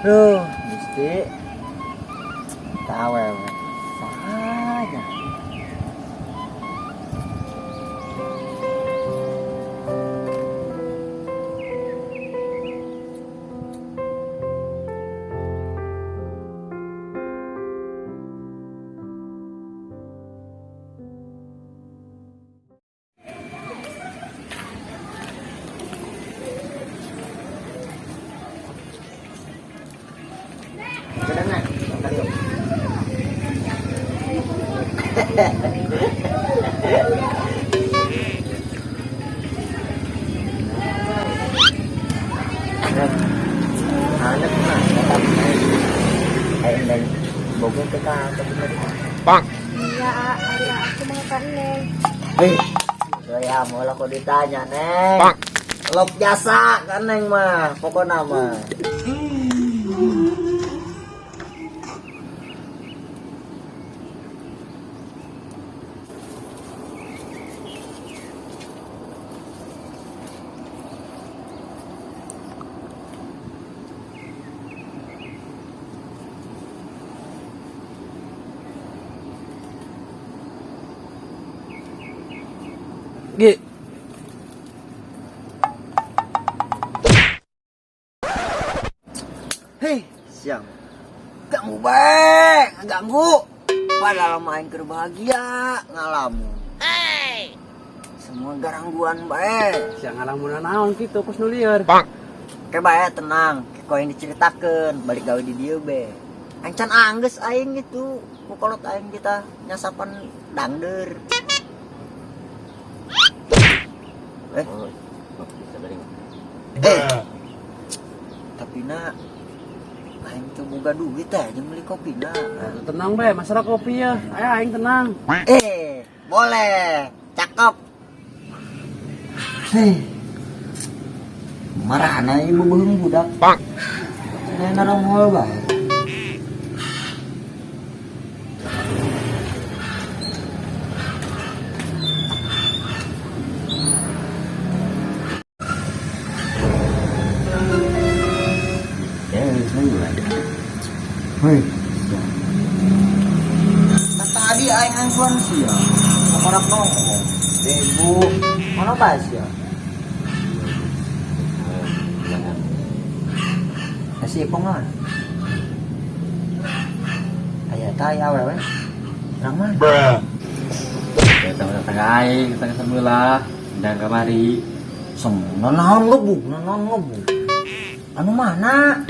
Duh, Gusti. Tahu awewe. Saha. Sudah na. Tayo. Anak na. Ay, neng. Bogo ka ka. Iya, ari aku mga ka Neng. Eh, saya mau lah kok ditanya, Neng. Lop jasa kan, Neng mah, pokoknya mah. Gi. Hei, siang. Ganggu bae, ganggu. Padahal main keur bahagia ngalamun. Semua garangguan bae. Siang ngalamun naon kitu kos nu lieur. Kayak bae tenang, kok yang diceritakeun balik gawe di dieu be. Ancan anggeus aing gitu, ku kolot aing kita nyasapan dangder. Eh, eh. Tapi na aing tuh boga duit teh jeung beli kopi na. Tenang bae, masalah kopi ya. Ayo aing tenang. Eh, boleh. Cakep. Hei. Marahna ieu beubeung budak. Cenah narongol bae. Ya, ada. Hei. Nah, tadi aing angkuan sia. Korak nongol. Debu. Mana bae sia? Kasih ipong lah. Aya tah aya awewe. Urang mana? Ya tahu tetangga aing, tetangga sebelah, dan kamari. Sem, naon ngebuk, naon ngebuk. Anu mana?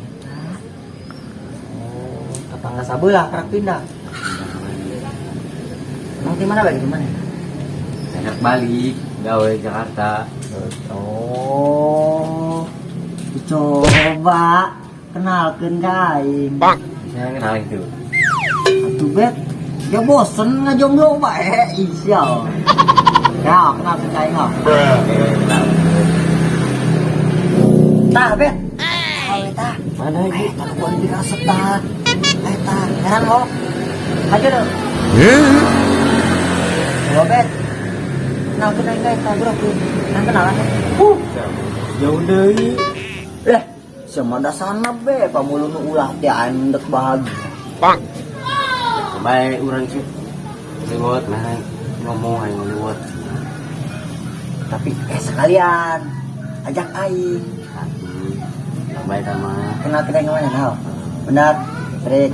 Eta. Oh, tetangga sabelah kerak pindah. Emang di mana balik di mana? Enak balik, gawe Jakarta. Oh, coba kenalkeun ka aing. Saya kenal itu. Atuh bet, dia bosen ngajomblo bae, isya. Ya, kenalkeun ka aing ah. Tah, bet. Oh, tah. Mana Eh, tah gua dirasep tah. Eh, tah, heran lo. Aja dong. Coba bet. Kenalkeun aing ka eta, bro. Kan kenalan ya? Jauh deui. Eh, sama dasarna be, pamulu nu ulah teh aing dek bahagia. Bae urang sih. Lewat nah ngomong aing lewat. Tapi sekalian ajak aing. Bae sama. Kenal kita yang mana nah? Benar, Trik.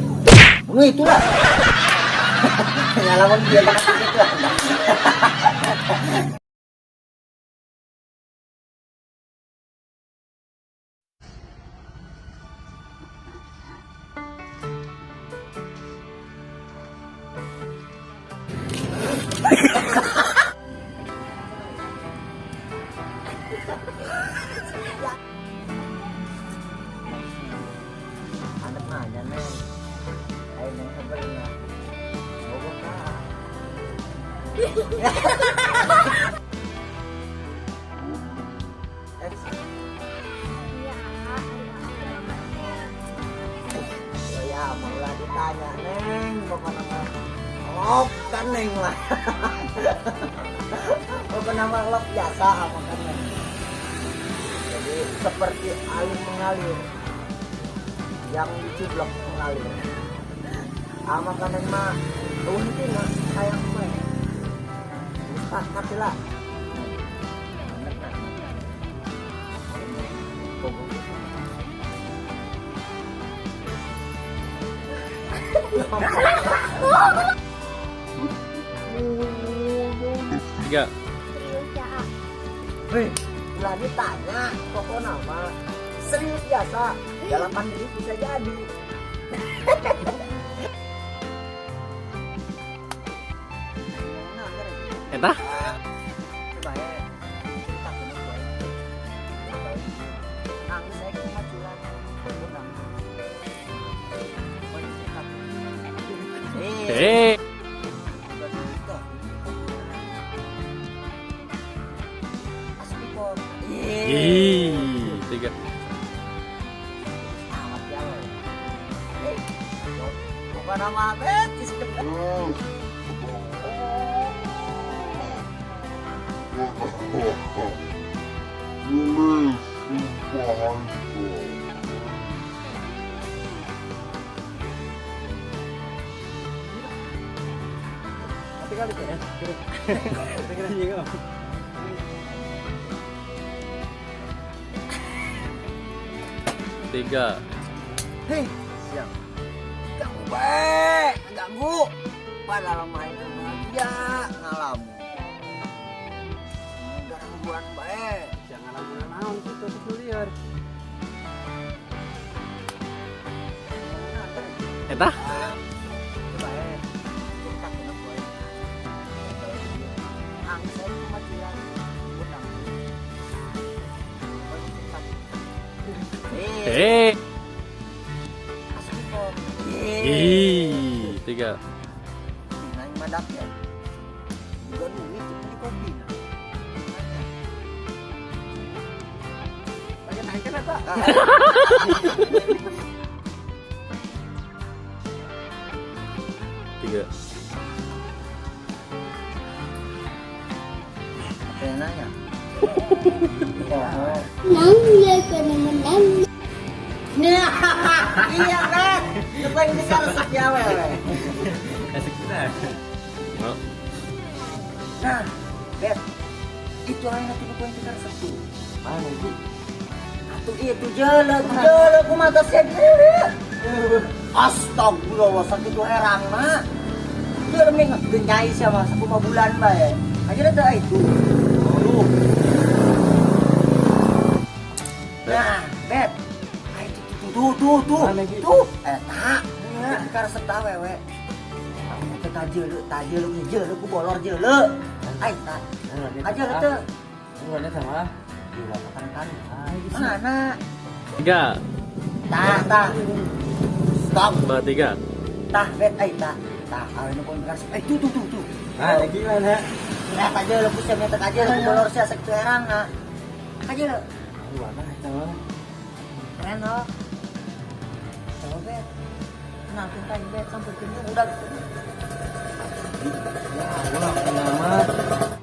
Nu itulah. Ngalaman dia banget itu lah. Anak nanya neng, ayo neng sebenarnya, bogo ka. Eh, Iya, ari aku mga Neng. oh ya, maulah ditanya neng, pokoknya mah lop kan neng lah. Pokoknya mah lop jasa sama kan neng. Jadi seperti air mengalir. Yang dicublok mengalir. Ah, makanan mah eueuh mah hayang mah. Geus ngerti lah. Tiga. Serius ya, A. Weh, ulah ditanya, pokoknya mah serius biasa. Dalapan duit bisa jadi. Eta? Coba ya, cerita ke gue. Nangis saya kemajuan. Udang. Eh, Eh. Asli kok. Eh. Ih, tiga. Amat ya lo. Eh, bukan nama betis. Tapi kali ya. Iya. Tiga. Hei, siap. Ganggu bae, ganggu. Padahal main bahagia ngalamun. Gangguan bae. Jangan lamun naon kitu liar. Eta? Coba ya, cerita ke gue. Nangis saya kemajuan. Udang. Eh, Eh. asli kok. Eh. Ih, tiga. Nanya madak ya. Juga duit itu kopi. Lagi naikkan eta. Tiga. Apa yang nanya? Oh. Iya kan? Itu yang bisa resep ya wewe. Asik kita. Oh. Nah, Bet, itu yang nanti gue yang kita resep tuh. Mana itu? Atuh itu jelek, jelek, kumaha sih jelek. Astagfirullah, sakit tuh herang mah. Jelek nih genyai sih mah, sakumaha bulan bae. Aja dah itu. Nah, Bet. Ah, itu tuh tuh tuh tuh. Mana, Ki? Tuh, eta. Kita resep tah wewe. Eta tah jeuleuh, tah jeuleuh, jeuleuh ku bolor jeuleuh. Ai tah. Aja teh. Mana sama? Gila, makan kan. Mana? Tiga. Tah, tah. Stop. Dua, tiga. Tah, Bet, ai tah. Tah, awewe nu komunikasi. Eh, tuh tuh tuh tuh. Nah, lagi mana? Nah, aja lu bisa metek aja lu bolor sia sakitu herang nah. Aja lu. Mana eta mah? Keren loh. Coba Bet. Kenalkin tadi Bet sampai kini udah gitu. Ya Allah, nama.